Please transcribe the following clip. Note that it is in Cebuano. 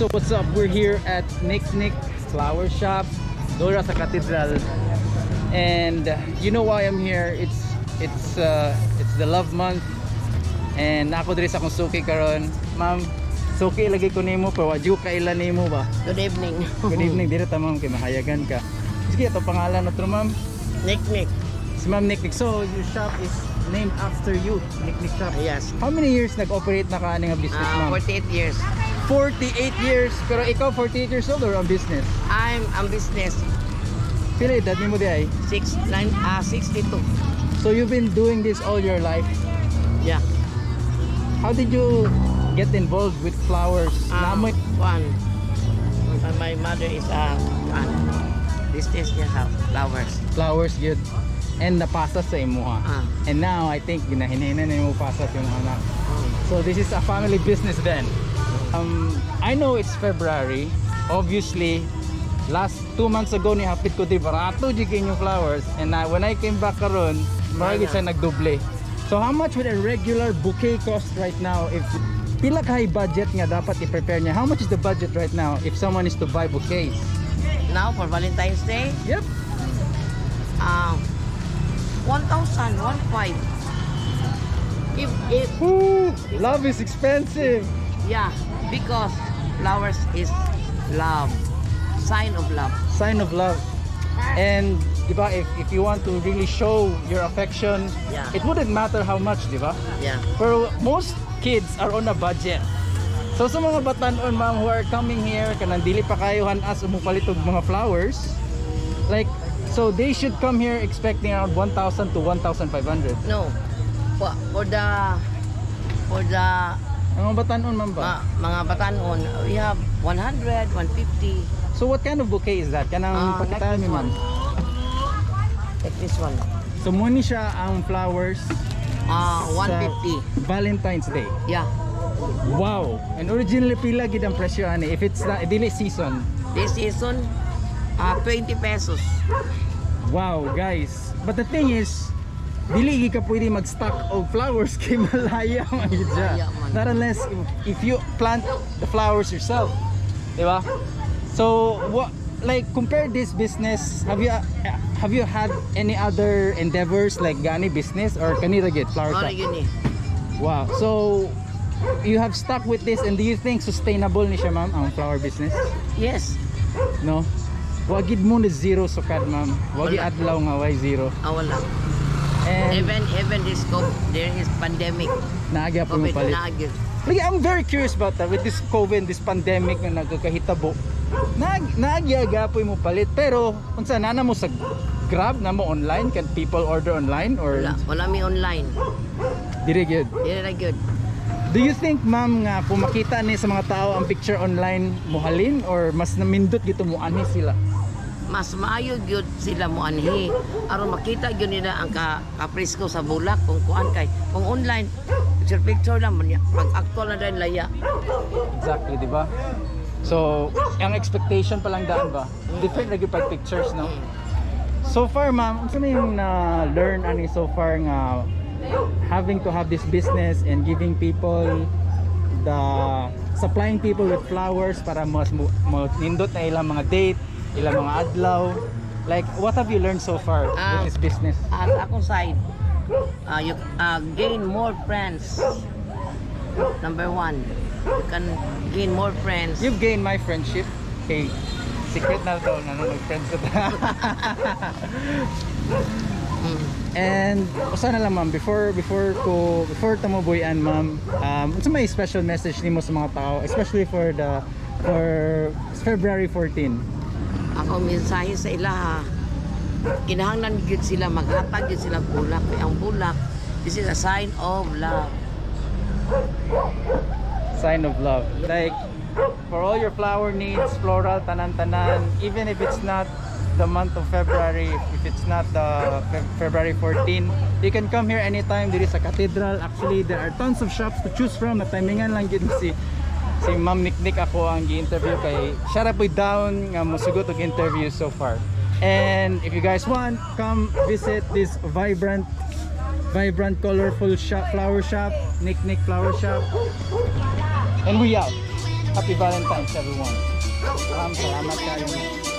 So what's up? We're here at Nick Nick Flower Shop, diri sa Cathedral. And you know why I'm here? It's the love month. And naa ko diri sa akong suki karon. Ma'am, suki lagi ko nimo pero wa jud kaila nimo ba? Good evening. Good evening, diri ta, ma'am, kay mahayagan ka. Sige, ato pangalan na ma'am. Nick Nick. Si Ma'am Nick Nick. So your shop is named after you, Nick Nick Shop. Yes. How many years nag-operate na ka ani nga business, ma'am? 48 years. 48 years. Pero ikaw 48 years old or ang business? I'm ang business. Pila edad nimo diay? 6 9 62. So you've been doing this all your life. Yeah. How did you get involved with flowers? Namoy One. My mother is one. Business niya sa flowers. Flowers gyud and napasa sa imuha. And now I think ginahinay na imo pasa sa imong anak. So this is a family business then. I know it's February. Obviously, last 2 months ago ni hapit ko di barato jud kaayo yung flowers and when I came back karon, murag Wala. Siya nagdoble. So how much would a regular bouquet cost right now, if pila kay budget nga dapat i-prepare niya? How much is the budget right now if someone is to buy bouquets? Now for Valentine's Day, Yep. 1,000, 1,500. If Woo, love is expensive. Yeah, because flowers is love. Sign of love. Sign of love. And di ba, if you want to really show your affection, it wouldn't matter how much, di ba? Yeah. Pero most kids are on a budget. So sa mga batanon, ma'am, who are coming here, kanang dili pa kayo hanas mupalit og mga flowers, like, so they should come here expecting around 1,000 to 1,500. No. For the Ang mga batanon, ma'am ba? Mga batanon, we have 100, 150. So what kind of bouquet is that? Kanang Ah, like pakita this mi, ma'am. One. Like this one. So mao ni siya ang flowers Ah, sa 150. Valentine's Day. Yeah. Wow. And originally pila gid ang presyo ani if it's not dili season? This season, 20 pesos. Wow, guys. But the thing is, dili gid ka pwede mag-stock og flowers kay malaya man gid siya. Malaya man. Not unless if you plant the flowers yourself. Di ba? So, what, like, compare this business, have you had any other endeavors like gani business or kani ra gid flower Ano shop? yun eh. Wow. So you have stuck with this and do you think sustainable ni siya, ma'am, ang flower business? Yes. No? Wa gid mo ni zero sukad, ma'am. Wa gid Wala. Adlaw nga way zero. Ah, wala. And Even this COVID, there is pandemic. Naa gyapon mo COVID palit. Na gyud. Like, I'm very curious about that with this COVID, this pandemic nga nagkakahitabo. Naa gyapoy mo palit pero unsa nana mo sa Grab na mo online? Can people order online or Wala, wala mi online. Dili gyud? Dili ra gyud. Do you think, ma'am, nga kung makita ni sa mga tao ang picture online mohalin or mas namindot gito mo anhi sila? Mas maayo gyud sila mo anhi aron makita gyud nila ang ka kapresko sa bulak kung kuan kay kung online picture picture lang man niya. Pag actual na din, laya. Exactly, di ba? So, ang expectation pa lang daan ba? Different lagi pag pictures, no? So far, ma'am, unsa na yung na-learn ani so far nga having to have this business and giving people the supplying people with flowers para mas mo nindot na ilang mga date, ilang mga adlaw? Like, what have you learned so far with this business? At akong side, you gain more friends. Number one, you can gain more friends. You've gained my friendship. Okay, secret na to, na nag-friends na ta. And usa na lang, ma'am, before ta mo buy-an, ma'am, unsa may special message nimo sa mga tao, especially for February 14? Ako mensahe sa ilaha, kinahanglan gyud sila maghatag gyud sila bulak kay ang bulak, this is a sign of love. Sign of love. Like, for all your flower needs, floral, tanan-tanan, even if it's not the month of February, if it's not the February 14, you can come here anytime diri sa Cathedral. Actually, there are tons of shops to choose from. Na timingan lang gid si Ma'am Niknik ako ang gi-interview kay siya ra po'y down nga mosugot og interview so far. And if you guys want, come visit this vibrant vibrant colorful shop, flower shop, Nick Nick Flower Shop. And we out. Happy Valentine's, everyone. Salamat kayo.